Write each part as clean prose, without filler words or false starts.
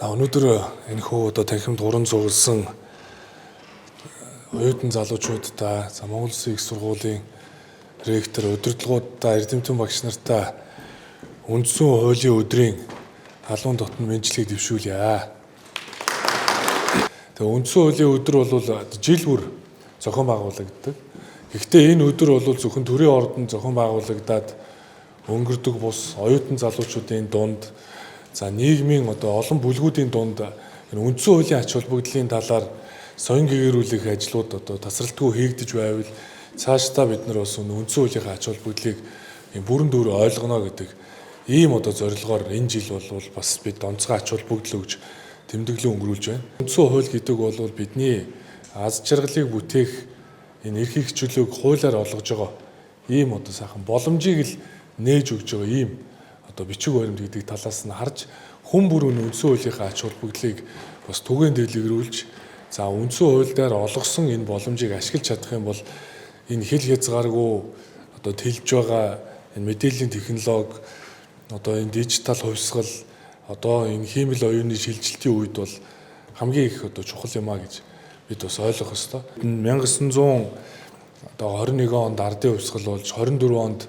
За, өнөөдөр энэхүү одоо танхимд уран зурлсан оюутан залуучуудаа, за, Монгол Улсын их сургуулийн ректор, удирдлагуудаа, эрдэмтэн багш нартаа үндсэн хуулийн өдрийн халуун дотно мэндчлэгийг дэвшүүлье. Тэгээ үндсэн хуулийн өдөр бол жил бүр зохион байгуулагддаг. Гэхдээ энэ өдөр бол зөвхөн төрийн ордонд зохион байгуулагдаад өнгөрдөг бус, оюутан залуучуудын дунд, за, нийгмийн одоо олон бүлгүүдийн дунд энэ үндсэн хуулийн ач холбогдлын талаар соён гэгэрүүлэх ажлууд одоо тасралтгүй хийгдэж байвал цаашдаа бид нар бас үндсэн хуулийнхаа ач холбогдлыг бүрэн дүүр ойлгоно гэдэг ийм одоо зорилгоор энэ жил бол бас бид онцгой ач холбогдол өгж тэмдэглэн өнгөрүүлж байна. Үндсэн хууль гэдэг бол бидний аз жаргалыг бүтээх энэ эрх хэрэгчлөөг хуулиар олгож байгаа ийм одоо сайхан боломжийг л нээж өгж байгаа ийм одоо бичиг баримт гэдэг талаас нь харж, хүн бүр үндсэн хуулийнхаа ач холбогдлыг бас түгээн дэлгэрүүлж, за, үндсэн хууль дээр олгосон энэ боломжийг ашиглаж чадах юм бол энэ хил хязгааргүй одоо тэлж байгаа энэ мэдээллийн технологи, одоо энэ дижитал хувьсгал, одоо энэ хиймэл оюуны шилжилтийн үед бол хамгийн их одоо чухал юм а гэж бид бас ойлгох ёстой. 1900 одоо 21 онд ардын хувьсгал болж, 24 онд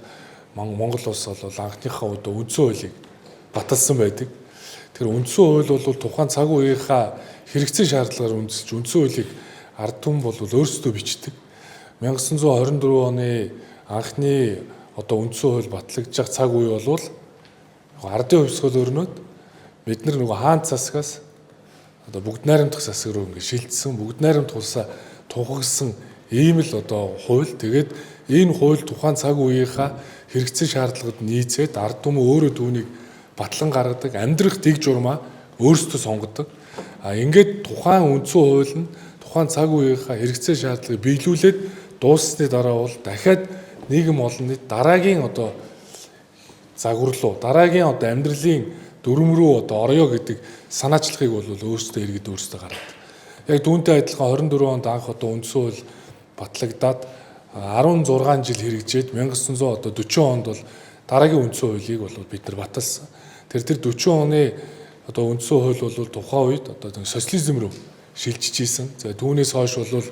Монгол улс бол анхныхаа одоо үндсэн хуулийг баталсан байдаг. Тэгэхээр үндсэн хууль бол тухайн цаг үеийнхаа хэрэгцээ шаардлагаар үндэслэж, үндсэн хуулийг ард түмэн бол өөрсдөө бичдэг. 1924 оны анхны одоо үндсэн хууль батлагдчих цаг үе бол ардын хувьсгал өрнөд бид нар нөгөө хаан засгаас одоо бүгд найрамдах засаг руу ингэ шилжсэн, бүгд найрамдах улсаа тунхагласан ийм л одоо хууль. Тэгээд энэ хууль тухайн цаг үеийнхаа хэрэгцээ шаардлагад нийцээд ард түмэн өөрөө түүнийг батлан гаргадаг, амьдрах дэг журмаа өөрсдөө сонгодог. А ингээд тухайн үндсэн хууль нь тухайн цаг үеийнхаа хэрэгцээ шаардлагыг биелүүлээд дууссаны дараа бол дахиад нийгэм олон нийт дараагийн одоо загвар руу, дараагийн одоо амьдралын дүрм рүү одоо орё гэдэг санаачлагыг бол өөрсдөө иргэд өөрсдөө гаргадаг. Яг түүнтэй адилхан 24 онд анх одоо үндсэн хууль батлагдаад 16 жил хэрэгжээд 1940 онд бол дараагийн үндсэн хуулийг бол бид нар баталсан. Тэр 40 оны одоо үндсэн хууль бол тухайн үед одоо социализм руу шилжиж исэн. За, түүнээс хойш бол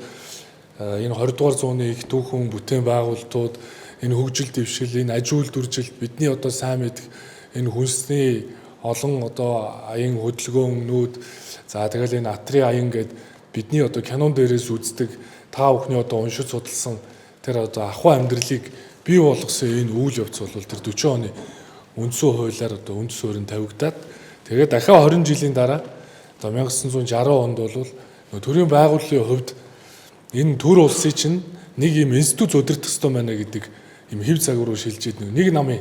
энэ 20 дугаар зууны их түүхэн бүтээн байгуулалтууд, энэ хөгжил дэвшил, энэ аж үйлдвэржилт, бидний одоо сайн мэдэх энэ хүнсний олон одоо аян хөдөлгөөнүүд, за, тэгэл энэ атрын аян гээд бидний одоо кинон дээрээс үздэг, та бүхний одоо уншиж судалсан тэр одоо ахуй амьдралыг бий болгосон энэ үйл явц бол тэр 40 оны үндсэн хуулиар одоо үндэс суурин тавигдаад, тэгээд дахиад 20 жилийн дараа одоо 1960 онд бол төрийн байгууллын хувьд энэ төр улсын чинь нэг юм институт удирдах ёстой байна гэдэг юм хэв цаг руу шилжээд нэг намын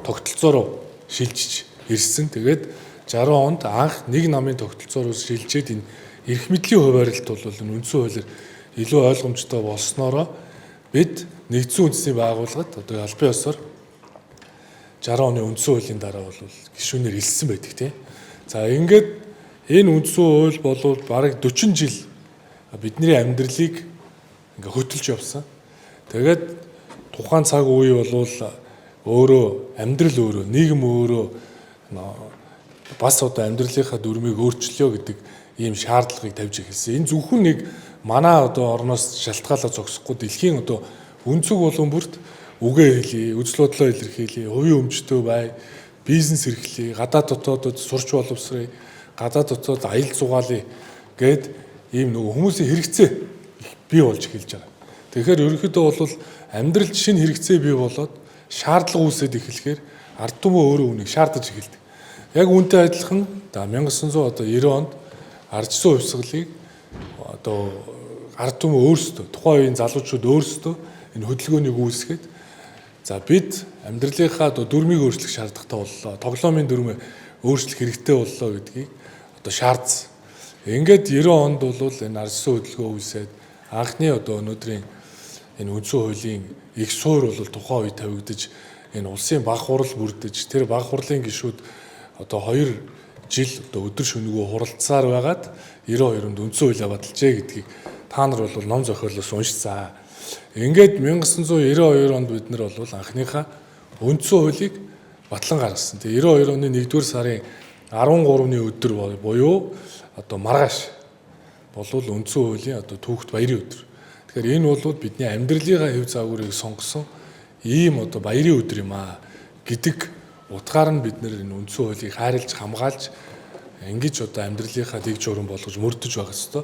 тогтолцоо руу шилжиж ирсэн. Тэгээд 60 онд анх нэг намын тогтолцоо руу шилжээд энэ эрх мэдлийн хуваарилт бол энэ үндсэн хуулиар илүү ойлгомжтой болсноороо бид нэгдсэн үндэсний байгууллагад одоо албан ёсоор 60 оны үндсэн хуулийн дараа бол гишүүнээр элссэн байдаг, тийм. За, ингээд энэ үндсэн хууль бол бараг 40 жил бидний амьдралыг ингээ хөтөлж явсан. Тэгээд тухайн цаг үе бол өөрөө амьдрал, өөрөө нийгэм, өөрөө бас одоо амьдралынхаа дүрмийг өөрчлөё гэдэг ийм шаардлагыг тавьж эхэлсэн. Энэ зөвхөн нэг манай одоо орноос шалтгаалаа зогсохгүй, дэлхийн одоо өнцөг болон бүрт үгээ хэлье, үзэл бодлоо илэрхийлье, хувийн өмчтөө бай, бизнес эрхлэе, гадаад дотоодод сурч боловсръя, гадаад дотоод аялал зугаалъя гээд ийм нөгөө хүмүүсийн хэрэгцээ бий болж эхэлж байгаа. Тэгэхээр ерөнхийдөө бол амьдралд шинэ хэрэгцээ бий болоод шаардлага үүсээд эхлэхээр ард түмэн өөрөө үүнийг шаардаж эхэлдэг. Яг үүнтэй адилхан 1990 онд ардчсан хувьсгалыг одоо ард түмэн өөрсдөө, тухайн үеийн залуучууд өөрсдөө энэ хөдөлгөөнийг үүсгээд, за, бид амьдралынхаа одоо дүрмийг өөрчлөх шаардлагатай боллоо. Тоглоомын дүрмээ өөрчлөх хэрэгтэй боллоо гэдгийг одоо шаардсан. Ингээд 90 онд бол энэ ардчсан хөдөлгөөн үүсээд анхны одоо өнөөдрийн энэ үндсэн хуулийн их суурь бол тухайн үед тавигдаж, энэ улсын баг хурал бүрдэж, тэр баг хурлын гишүүд одоо 2 жил одоо өдөр шөнөгүй хуралцсаар байгаад 92 онд үндсэн хуулиа баталжээ гэдгийг та нар бол ном зохиолоос уншсан. Ингээд 1992 онд бид нар бол анхныхаа үндсэн хуулийг батлан гаргасан. Тэгээ 92 оны 1-р сарын 13-ны өдөр буюу одоо маргааш болвол үндсэн хуулийн одоо түүхт баярын өдөр. Тэгэхээр энэ бол бидний амьдралынхаа хэв загварыг сонгосон ийм одоо баярын өдөр юм аа гэдэг утгаар нь бид нэр энэ үндсэн хуулийг хайрлаж, хамгаалж, ингэж одоо амьдралынхаа дэг журам болгож мөрдөж байх ёстой.